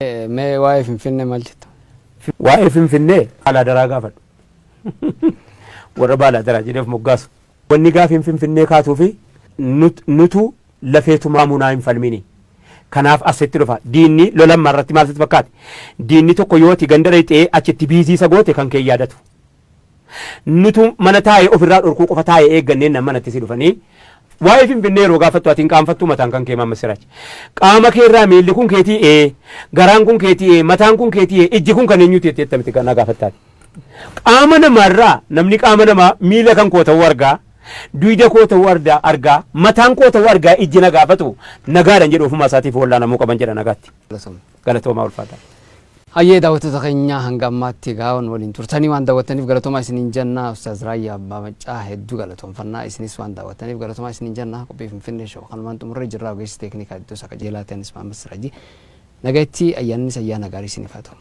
Mee waa'ee Finfinnee maal jettu? Waa'ee Finfinnee baalaadaraa gaafadhu. Warra baalaadaraa jedheef moggaasu. Wanni gaafiin Finfinnee kaatuu fi nutu lafeetumaa munaa hin falmini. Kanaaf asitti dhufa. Diinni lolammaa irratti maal sitti fakkaate? Diinni tokko yooti ganda dhayxee achitti biiziisa goote kan kee yaadatu. Nutu mana taa'ee ofirraa dhorkuu qofa taa'ee eegganneen nama manatti si dhufanii. Waa'ee Finfinnee yeroo gaafattu ati hin qaanfattuu mataan kan kee Maamma Siraaj. Qaama kee irraa miilli kun keetii ee, garaan kun keetii ee, mataan kun keetii ee, ijji kun kan eenyuuti jettee attamitti na gaafattaati. Qaama namaarraa namni qaama namaa miila kan koo ta'uu argaa, duyda koo ta'uu argaa, mataan koo ta'uu argaa ijji na gaafatu nagaadhan jedhu ofumaa isaatiif wallaanamuu qaban jedha nagaatti. Galatoomaa ulfaataa. Hayyee daawwattoota keenya hanga ammaatti egaa waliin turtanii waan daawwattaniif galatoomaa isiniin jenna. Ustaaz Raayyaa Abbaa Maccaa hedduu galatoomfannaa isinis waan daawwattaniif galatoomaa isiniin jenna. Qophii Finfinnee Show kanumaan xumurree jirra. Ogeessi teeknikaa iddoo isa qajeelaa ta'anis Mahammad Siraajii. Nagaatti ayyaannis ayyaana gaarii isiniif haa ta'u.